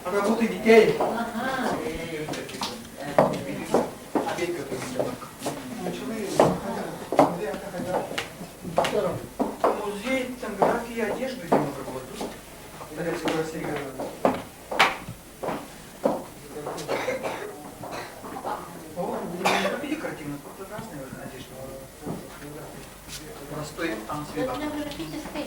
Работы детей. Музей этнографии и одежды Простой Этнографический.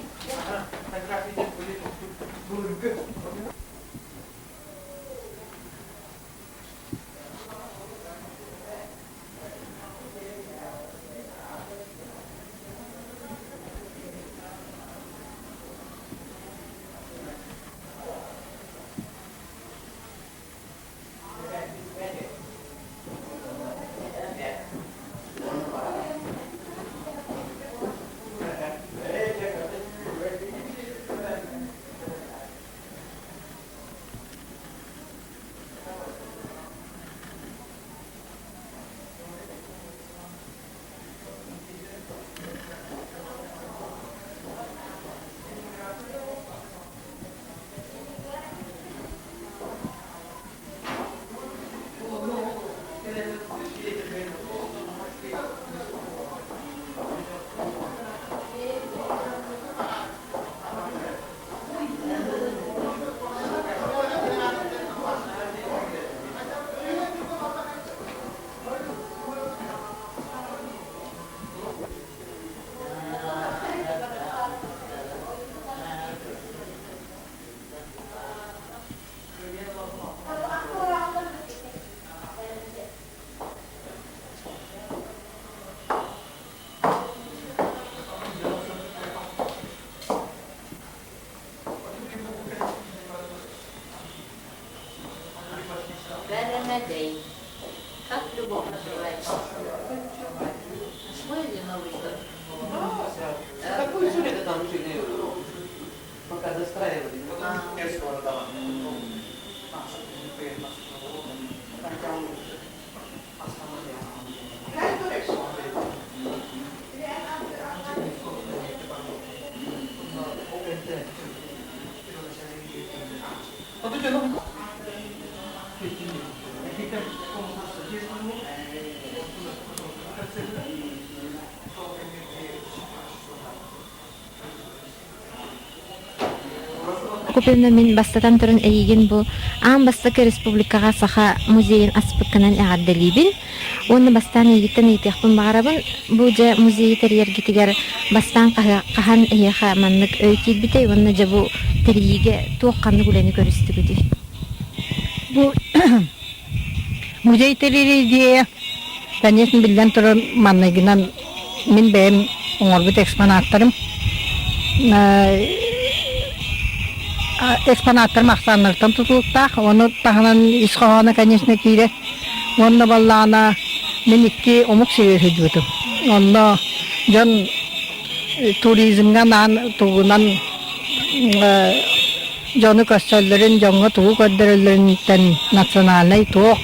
Сэмэдэй. Как Любовь называется? Освоили новый дом? Да. Такую все лето там жили, пока достраивали. Купевна мин бастатан туран эйигин бу аан бастакы республикаҕа саха музейын аспыккынан эҕэрдэлиибин. Уонна бастаан эйигиттэн ыйытыахпын баҕарабын. Бу дьэ музейы тэрийэргитигэр бастаан хаһан эһиэхэ маннык өй киирбитэй уонна дьэ бу тэрийиигэ туох ханнык үлэни көрүстүгүтүй? Бу музей тэрийэр идея, конечно, биллэн турар, манныгынан мин бэйэм оҥорбут экспонаттарым экспонаттарым ахсааннарыттан тутулуктаах. Ону таһынан ис хоһооно, конечно, киирэр. Уонна баллаана мин икки омук сиригэр сылдьыбытым. Онно дьон туризмҥа анаан тугунан дьону көрсөллөрүн, дьоҥҥо тугу көрдөрөллөрүнтэн национальнай туох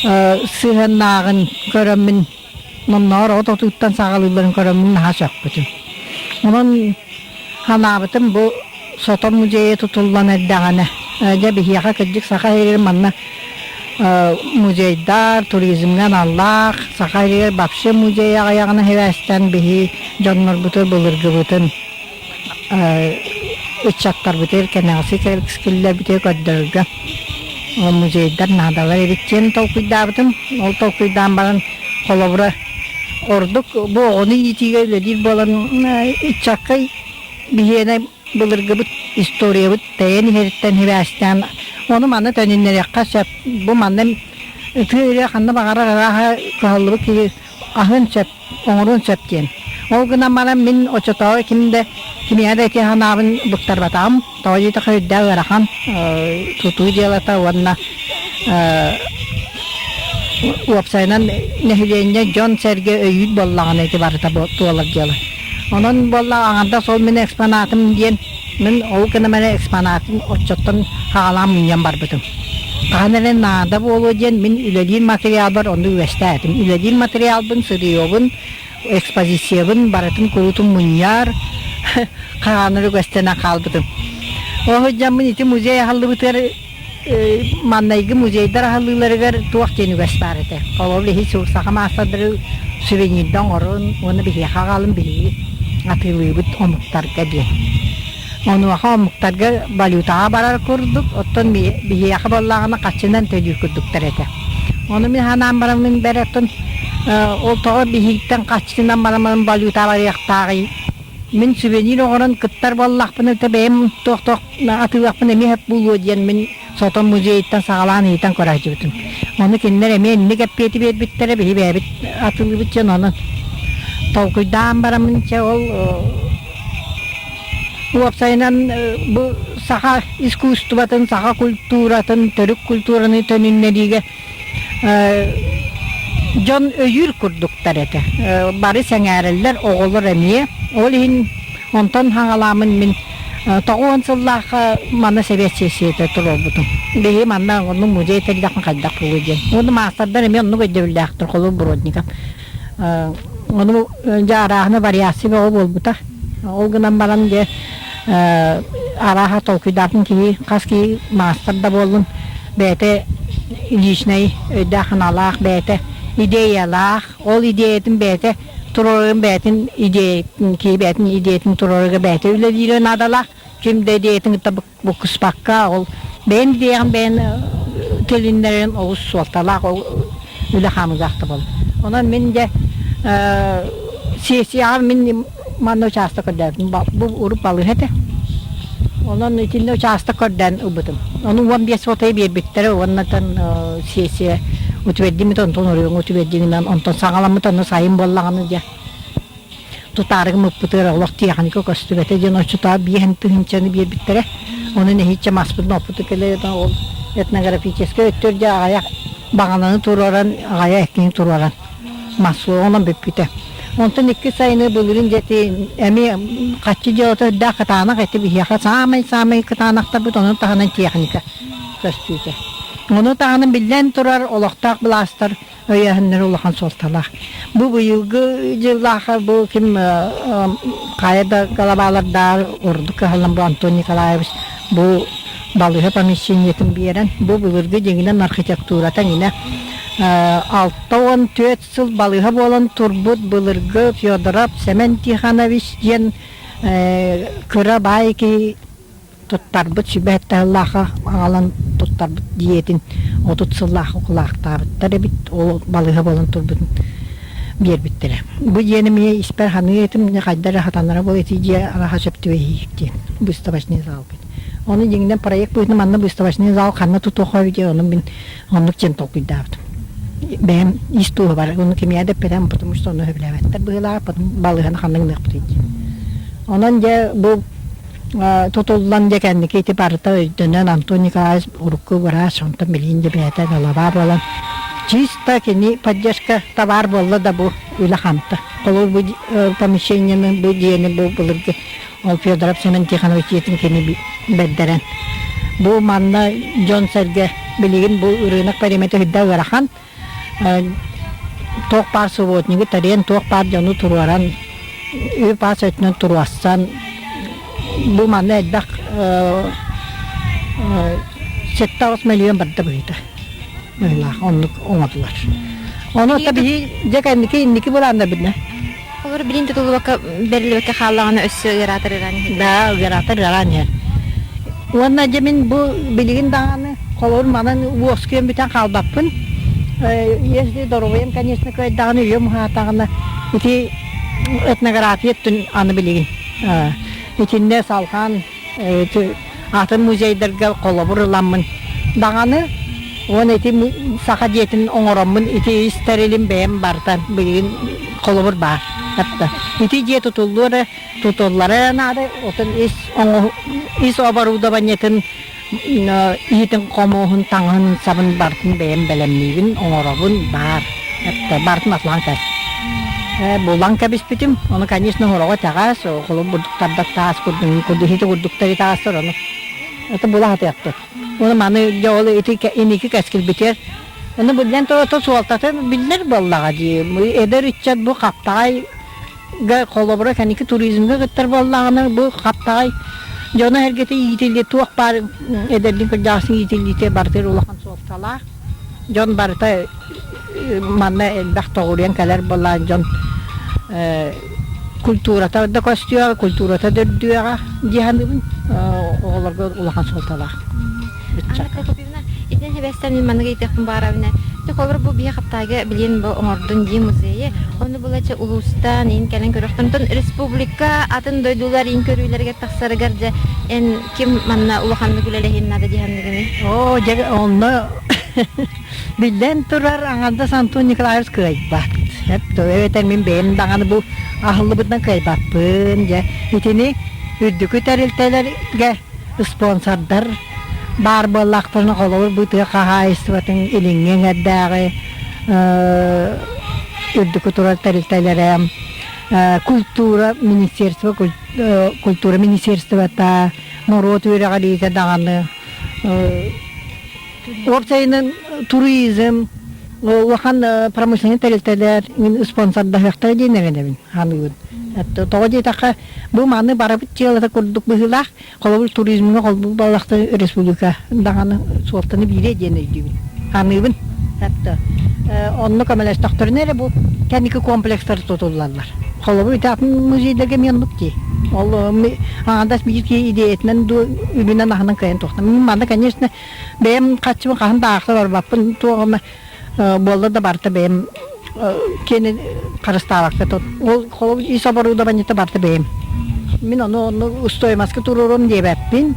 сыһыаннааҕын көрөммүн, оннооҕор от отуттан саҕалыылларын көрөммүн наһаа сөхпүтүм. Онон санаабытым бу Сото музейа тутуллан эрдэҕинэ, дьэ биһиэхэ кырдьык Саха сиригэр манна музейдар, туризмҥа аналлаах, Саха сиригэр вообще музей аҕыйаҕына сибээстээн биһи дьоннорбутун былыргыбытын ыччаттарбытыгар кэнэҕэски кэлбитигэр көрдөрөргө музейдар наадалар эбит диэн толкуйдаабытым. Ол толкуйдаан баран холобура ордук бу оҕону иитиигэ үлэлиир буолан ыччакка биһиэнэ былыргыбыт историябыт тэйэн иһэриттэн сибээстээн ону маны төнүннэриэххэ сөп. Бу манна тыа үрэ ханна баҕарар арааһа кыһаллыбыт киһи аһыан сөп, оҥоруон сөп диэн. Ол гынан баран мин оччотооҕу ким да кимиэхэ да ити санаабын быктарбатаҕым. Тоҕо диэтэххэ үрдээх ыарахан тутуу дьыалата уонна уопсайынан нэһилиэнньэ дьон-сэргэ өйүүр буоллаҕына ити барыта туолар дьыала. Онон буолла аҥардас ол мин экспонатым диэн мин ол гынан эрэ экспонатын оччоттон хаалаан мунньан барбытым. Хаһан эрэ наада буолуо диэн мин үлэлиир материалбар онну үгэстээтим. Үлэлиир материалбын, сырьебун, экспозициябын барытын куруутун мунньар, хаанар үгэстэнэн хаалбытым. Ол сылдьаммын ити музей аһыллыбытыгар маннайгы музейдар аһыллыыларыгар туох диэн үгэс баар этэ. Холобур, иһи саха маастардары сувенирда оҥорун уонна биһиэхэ аҕалын биһиги атыылыыбыт омуктарга диэн. Онуоха омуктарга валютаҕа барар курдук, оттон биһиэхэ буоллаҕына хаччынан төлүүр курдуктар этэ. Ону мин санаан бараммын бэр оттон ол тоҕо биһигиттэн хаччынан бараммын валюта барыахтааҕый? Мин сувенир оҥорон кыттар буоллахпына да бэйэм туох-туох атыылыахпын эмиэ сөп буолуо диэн мин Сотон музейыттан саҕалаан ыйытан көрөөччүбүтүм. Ону кинилэр эмиэ инник эппиэти биэрбиттэрэ, биһи бэйэбит атыылыыбыт диэн онон толкуйдаан бараммын чэ ол уопсайынан бу саха искусствотын, саха культуратын, төрүт культураны төнүннэриигэ дьон өйүүр курдуктар этэ. Бары сэҥээрэллэр, оҕолор эмиэ. Ол иһин онтон хаҥалааммын мин 90 сыллаахха манна сэбиэт сиэссийэтэ туруорбутум. Биһи манна оннук музей тэрийдэхпин хайдах буолуой диэн. Уонна маастардар эмиэ оннук өйдөбүллээхтэр, холобур Бродников. Ону дьэ арааһына вариация бөҕө буолбута. Ол гынан баран дьэ арааһа толкуйдаатын киһи хас киһи маастар да буоллун бэйэтэ личнэй өйдөөх-санаалаах бэйэтэ идеялаах ол идеятын бэйэтэ туруорарын бэйэтин идеятын киһи бэйэтин идеятын туруорарга бэйэтэ үлэлиирэ наадалаах ким да идеятын кытта буккуспакка ол бэйэн идеяҕын бэйэн тилиннэрин олус суолталаах ол үлэ хаамыылаах да буолла. Онон мин дьэ сессияҕа мин манна учаастак көрдөөбүтүм. Бу урут балыыһа этэ. Онон итиннэ учаастак көрдөөн ылбытым. Ону 15 сотая биэрбиттэрэ уонна сессия утвердиммит онтон оройуоҥҥа утвердиммит онтон саҕаламмыт онно сайын буоллаҕына дьэ тутаары гыммыппытыгар олох тиэхиньикэ көстүбэтэ диэн оччотооҕу биэһин тыһыынчаны биэрбиттэрэ. Ону нэһииччэ маспытын оппуту кэлэ ол этнографическай өттүгэр дьэ аҕыйах. Баҕананы туруоран, аҕайа эккини туруоран мас онон бүппүтэ. Онтон икки сайыны былырыын дьэти эмиэ хаччы дьыалата үрдээх кытаанах эти биһиэхэ саамай-саамай кытаанахтарбыт ону таһынан техника көстүүтэ. Ону таһынан биллэн турар олохтоох былаастар өйөөһүннэрэ улахан суолталаах. Бу быйылгы дьыллаахха бу ким хайа да голубалардаах ордук кыһаллан бу Антон Николаевич бу балыыһа помещениетын биэрэн бу былыргы дьиҥинэн архитектурата иҥинэ 64 сыл балыыһа буолан турбут былыргы Федоров Сэмэн Тихонович диэн кыра баай киһи туттарбыт сүбэ сыллаахха аҕалан туттарбыт дьиэтин 30 сыллаахха кулаахтаабыттар эбит ол балыыһа буолан турбутун биэрбиттэрэ. Бу дьиэни эмиэ испэр ханыыр этим хайда эрэ хатанара буолуо ити дьиэ араха сөп түбэһиик диэн выставочный зал Ону дьиҥинэн проект быһыытынан манна выставочный зал ханна тутуохха эбит ону мин оннук диэн толкуйдаабытым. Бэйэм ис туоһубар ону кимиэхэ да эппэтэм, потому что ону сөбүлээбэттэр быһыылаах, потом балыыһаны ханна гыныахпытый диэн. Онон дьэ бу тутуллан дьэ кэнники ити барыта өйдөнөн Антон Николаевич урукку врач, онтон билигин дьэ бэйэтэ голова буолан чисто кини поддержка товар буолла да бу үлэ хамта. Холобур бу помещениены бу дьиэни бу былыргы Ол Федоров Семен Тихонович дьиэтин кини бэрдэрэн. Бу манна дьон-сэргэ билигин бу ырыынак периметрэ үрдэ ыарахан. Туох баар субботнигы тэрийэн, туох баар дьону туруоран, үп-ас өттүнэн туруорсан, бу манна элбэх 7-8 миллион барда быһыыта. Быһыылаах оннук оҥордулар. Ону биһи дьэ кэнники инники былааннарбытына Олор билин тутуллубакка бэриллибэккэ хааллаҕына өссө ыараатар ыараан иһэр. Да, ыараатар ыараан иһэр. Уонна дьэ мин бу билигин даҕаны холобур манан уоскуйан бүтэн хаалбаппын. Если доруобуйам, конечно, кыайдаҕына, үйэм уһаатаҕына, ити этнография өттүн аны билигин. Итиннэ салҕаан атын музейдарга холобур ыламмын даҕаны уонна ити саха дьиэтин оҥороммун ити ис тэрилим бэйэм барыта билигин холобур баар хатта ити дьиэ тутуллуо эрэ тутуллара наада отон ис ис оборудованиетын иһитин хомуоһун таҥаһын сабын барытын бэйэм бэлэмниибин оҥоробун баар барытын атлаан кэс булан кэбиспитим ону конечно хороҕо итэҕэс холум бурдуктардар таас курдук курдук ити курдуктар итаастар ону это була сатыахпыт уну маны дьэ ол ити иники кэскилбитигэр ону билэн то суолтата биллэр буоллаҕа дии эдэр ыччат бу хаптаҕай холобура кэнники туризмҥа кыттар буоллаҕына бу хаптаҕай дьоно эргэтэ иитиллии туох баар эдэрдиин кырдьаҕастыын иитиллиитэ барытыгар улахан суолталаах дьон барыта манна элбэх тоҕуруйан кэлэр буоллаан дьон культурата да көстүөҕэ, культурата да үрдүөҕэ дии саныыбын. Оҕолорго улахан суолталаах. Анна Прокопьевна, итинэн сибээстээн мин маннык ыйытыахпын баҕарабын. Холобур, бу биһи Хаптаайга билиэн бу оҥордун дии музейы. Ону булаччы улуустан иин кэлэн көрөхтөн республика атын дойдулар иин көрүүлэригэр тахсарыгар дьэ эн ким манна улаханнык үлэлэһиэн наада дии саныгыный? Оо, дьэ онно биллэн турар аҥардас Антон Николаевич кыайбат. Эбэтэр мин бэйэм даҕаны бу аһыллыбытынан кыайбаппын. Дьэ, итини үрдүкү тэрилтэлэргэ спонсордар баар буоллахтарына холобур бу тыа хаһаайыстыбатын илиҥҥи эҥэрдээҕи үрдүкү турар тэрилтэлэрэ культура министерство культура министерствота норуот үөрэҕириитэ даҕаны уопсайынан туризм улахан промышленнай тэрилтэлэр спонсордаһыахтара диэн эрэнэбин ханыыбын тоҕо диэтэххэ бу маны барыбыт дьыалата курдук быһыылаах Холобур, туризмҥа холбуу балахта республика даҕаны суолтаны биириэ диэн өйдүүбүн. Аныыбын. Хатта онно көмөлөстөхтөрүнэ эрэ бу кэнники комплекстар тутуллаллар. Холобур, ити атын музейдарга эмиэ оннук дии. Ол аҥардас биир киһи идеятынан дуу, үбүнэн аһынан кыайан туохтан. Мин манна, конечно, бэйэм хаччыбын хаһан да аахса барбаппын, туох эмэ буолла да барыта бэйэм киэни харыстаабакка ол холобур ис оборудованиета барыта бэйэм мин ону онну стоимостка туруоруом диэбэппин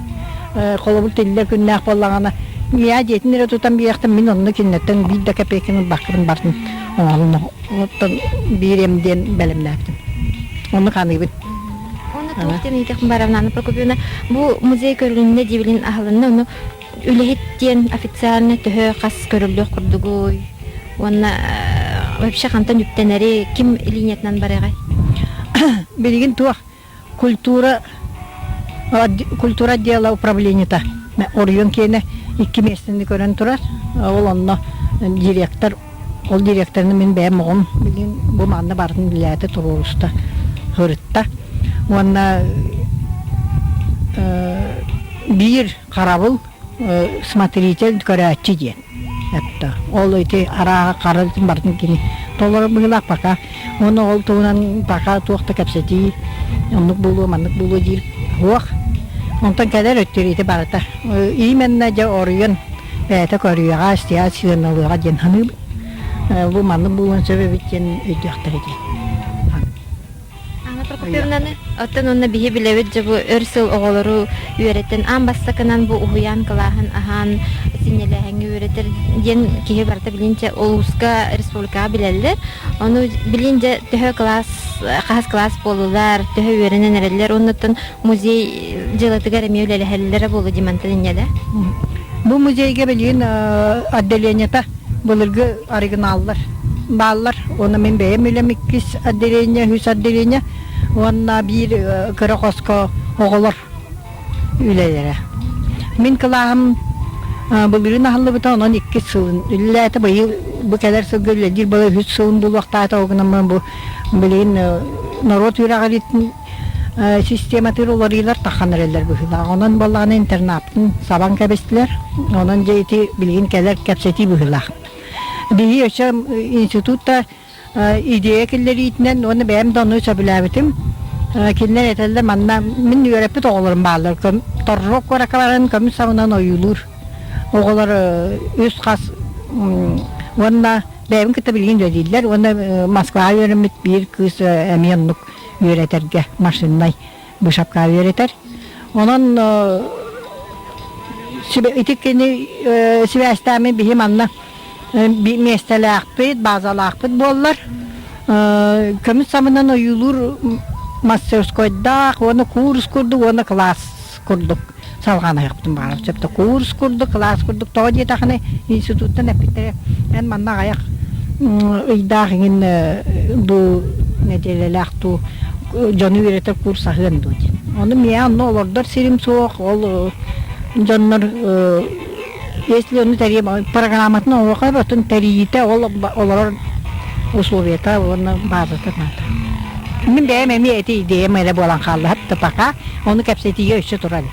холобур тиллэр күннээх буоллаҕына миэхэ дьиэтин эрэ тутан биэхтэн мин онно кинилэртэн биир да копейканы ылбаккабын бартын оҥорон биэриэм диэн бэлэмнээбитим оннук аныыбын Онно туох диэн ыйытыахпын баарабын Анна Прокопьевна бу музей көрүлүннэ диэбилин аһылынна ону. Үлэһит диэн официально төһө хас көрүллүөх курдугуй? Уонна вообще хантан үптэнэри ким линиятынан барыаҕай? Билигин туох культура культура отдела управлениета оройуон киэнэ икки миэстэни көрөн турар. Ол онно директор ол директорны мин бэйэм оҕом билигин бу манна барытын билээтэ туруоруста сырытта. Уонна биир харабыл смотритель көрөөччү диэн этта. Ол ити арааһа хара барытын кини толору быһыылаах пока. Уонна ол туһунан пока туох да кэпсэтии оннук буолуо, маннык буолуо диир суох. Онтон кэлэр өттүгэр ити барыта. Именно дьэ оройуон бэйэтэ көрүөҕэ, истиэҕэ, сыаналыаҕа диэн саныыбын. Бу маннык буолуон сөп эбит диэн өйдүөхтэрэ диэн. Анна Прокопьевнаны, оттон уонна биһи билэбит дьэ бу өр сыл оҕолору үөрэтэн аан бастакынан бу уһуйаан кылааһын аһаан синньэлээһиҥҥэ үөрэтэр диэн киһи барыта билин дьэ улууска, республикаҕа билэллэр. Ону билин дьэ төһө кылаас, хаһыс кылаас буоллулар, төһө үөрэнэн эрэллэр, уонна музей дьыалатыгар эмиэ үлэлэһэллэрэ буолуо дии мантан инньэ да? Бу музейга билигин отделениета былыргы оригиналлар бааллар. Уонна мин бэйэм үлэм иккис отделение, үһүс отделение уонна биир кыра хоско оҕолор үлэлэрэ. Мин кылааһым былырыын аһыллыбыта, онон иккис сылын үлэлээтэ. Быйыл бу кэлэр сылга үлэлиир буола үһүс сылын булуохтаата. Ол гынан бу билигин норуот үөрэҕириитин систематыгар уларыйыылар таххан эрэллэр быһыылаах. Онон буоллаҕына интернаппын сабан кэбистилэр. Онон дьэ ити билигин кэлэр кэпсэтии быһыылаах. Биһи өссө институт да идея киллэриитинэн уонна бэйэм да ону сөбүлээбитим. Кинилэр этэллэр манна мин үөрэппит оҕолорум бааллар. Торрок куоракаларын көмүс сабынан ойуулуур оҕолор үс хас уонна бэйэбин кытта билигин үлэлииллэр уонна Москваҕа үөрэммит биир кыыс эмиэ оннук үөрэтэргэ машиннай быысапка үөрэтэр. Онон ити кини сибээстээми биһи манна миэстэлээхпит, базалаахпыт буоллар көмүс самынан ойуулуур мастерскойдаах уонна курс курдук уонна кылаас курдук салҕаан аһыахпытын баҕарабыт. Сөптө курс курдук, кылаас курдук тоҕо диэтэххинэ институттан эппиттэрэ эн манна аҕыйах ыйдаах иҥин дуу нэдиэлэлээх дуу дьону үөрэтэр курс аһыан дуу диэн. Ону миэхэ онно олордор сирим суох, ол дьоннор если ону тэрийэ программатын оҥоруохха оттон тэрийиитэ ол олорор условията уонна базата наада. Мин бэйэм эмиэ ити идеям эрэ буолан хаалла пока ону кэпсэтиигэ өссө турар.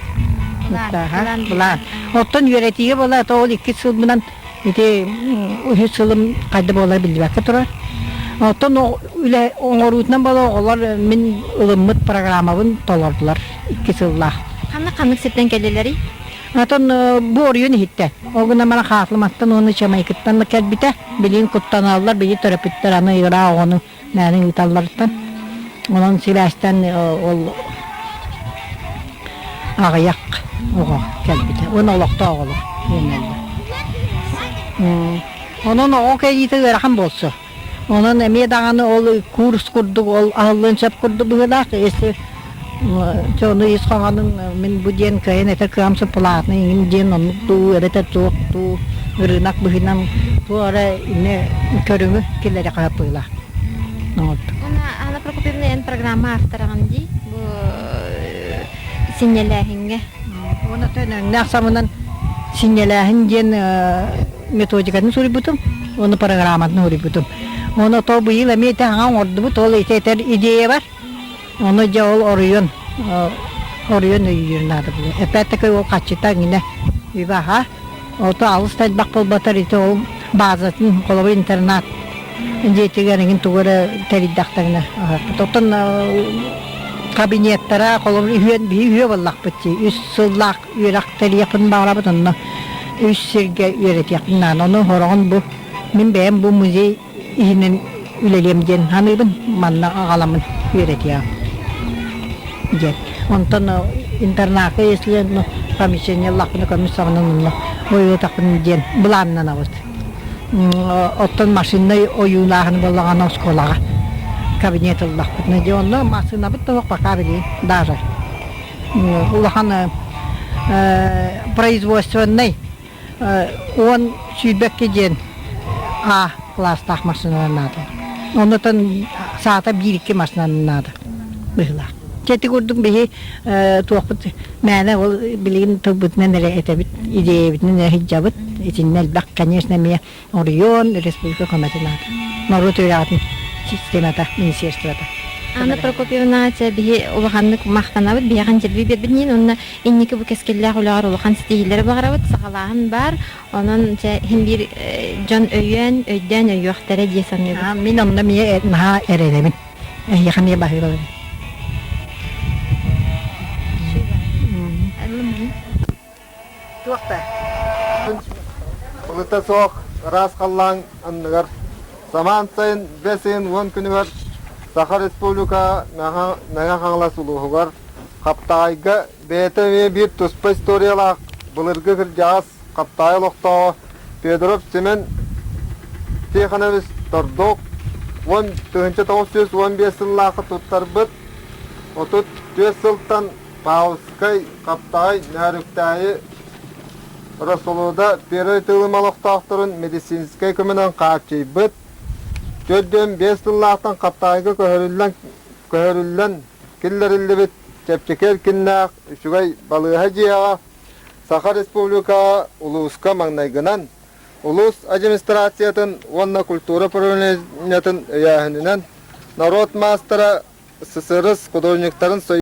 Былаан. Оттон үөрэтиигэ буола то ол икки сылбынан ити үһүс сылым хайда буолар биллибэккэ турар. Оттон үлэ оҥоруутунан буола оҕолор мин ылыммыт программабын толордулар икки сыллаах. Ханнык-ханнык сиртэн кэллилэрий? Отон бу оройуон иһиттэ. Ол гынан баран Хаатылыматтан уонна Чамайкыттан да кэлбитэ. Билигин куттаналлар, били төрөппүттэр аны ыраах оҕону мээнэ ыыталларыттан. Онон сибээстэн ол аҕыйах оҕо кэлбитэ. Уонна олохтоох оҕолор үөрэнэллэр. Онон оҕо кэлиитэ ыарахан буолсу. Онон эмиэ даҕаны ол курс курдук ол аһыллыан сөп курдук быһыылаах. Если ону ис хоһоонун мин бу диэн кыайан этэр кыам платный иҥин диэн оннук дуу эбэтэр туох дуу ырыынак быһыынан туох эрэ инне көрүҥү киллэри хаһыппыылаах. Уонна Анна Прокопьевна эн программа автораҕын дии бу синньэлээһиҥҥэ. Уонна өҥнөөх самынан синньэлээһин диэн методикатын суруйбутум уонна программатын суруйбутум. Ону то быйыл эмиэ ити хаҥа оҥордубут, ол ити этэр идея бар. Ону дьэ ол оройуон оройуон өйүүр наада буолуо. Опять-таки ол хаччыта иҥинэ үбэ-аһа. Ото алыс да элбэх буолбатар ити ол базатын холобур интернат дьиэтигэр иҥин тугу эрэ тэрийдэхтэринэ аһарбыт. Оттон кабинеттара холобур үһүөн биһи үһүө буоллахпыт дии. Үс сыллаах үөрэх тэрийиэхпин баҕарабыт онно үс сиргэ үөрэтиэхпин наада. Ону сороҕун бу мин бэйэм бу музей иһинэн үлэлиэм диэн саныыбын. Манна аҕаламмын үөрэтиэҕим диэн. Онтон интернакка если ну, помещение ыллахпына көмүс саҕана онно ойуотахпын диэн былааннанабыт. Оттон машиннай ойуулааһын буоллаҕына оскуолаҕа кабинет ыллахпытына дьэ онно массыынабыт да суох пока билигин даже улахан. Производственнай 10-22 диэн А кылаастаах массыыналар наада. Оннотон саата биир-икки массыынанан наада быһыылаах. Ити курдук биһи туохпут мээнэ ол билигин тылбытынан эрэ этэбит, идиэйэбитинэн эрэ сылдьабыт. Итиннэ элбэх, конечно, эмиэ оройуон, республика көмөтө наада. Норуот үөрэҕин системата, министерствота. Анна Прокопьевна, биһи улаханнык махтанабыт, биһиэхэ интервью биэрбитинин уонна инники бу кэскиллээх үлэҕэр улахан ситиһиилэри баҕарабыт, саҕалааһын баар, онон дьэ иһин биир дьон өйөөн, өйдөөн өйүөхтэрэ дии саныыбын. Мин онно эмиэ наһаа эрэнэбин. Эһиэхэ эмиэ баһыыбалабын. Туох да. Былыта суох ыраас халлаан анныгар самаан сайын бэс ыйын уон күнүгэр Саха Республика Мэҥэ Хаҥалас улууһугар Хаптаҕайга бэйэтэ эмиэ биир туспа историялаах былыргы кырдьаҕас Хаптаҕай олохтооҕо Федоров Семен Тихонович Тордук 1915 сыллаахха туттарбыт 34 сылтан Павловскай, Хаптаҕай, Нөөрүктээйи, Росолуда Первый тыылым олохтоохторун медицинскэй көмөнөн хааччыйбыт, 45 сыллаахтан Хаптаҕайга көһөрүллэн, көһөрүллэн киллэриллибит чэпчэки эркиннээх үчүгэй балыыһа дьиэҕэ Саха Республика улууска маҥнайгынан улуус администрациятын уонна культура управлениетын өйөөһүнүнэн норуот маастара СССР художниктарын союзун.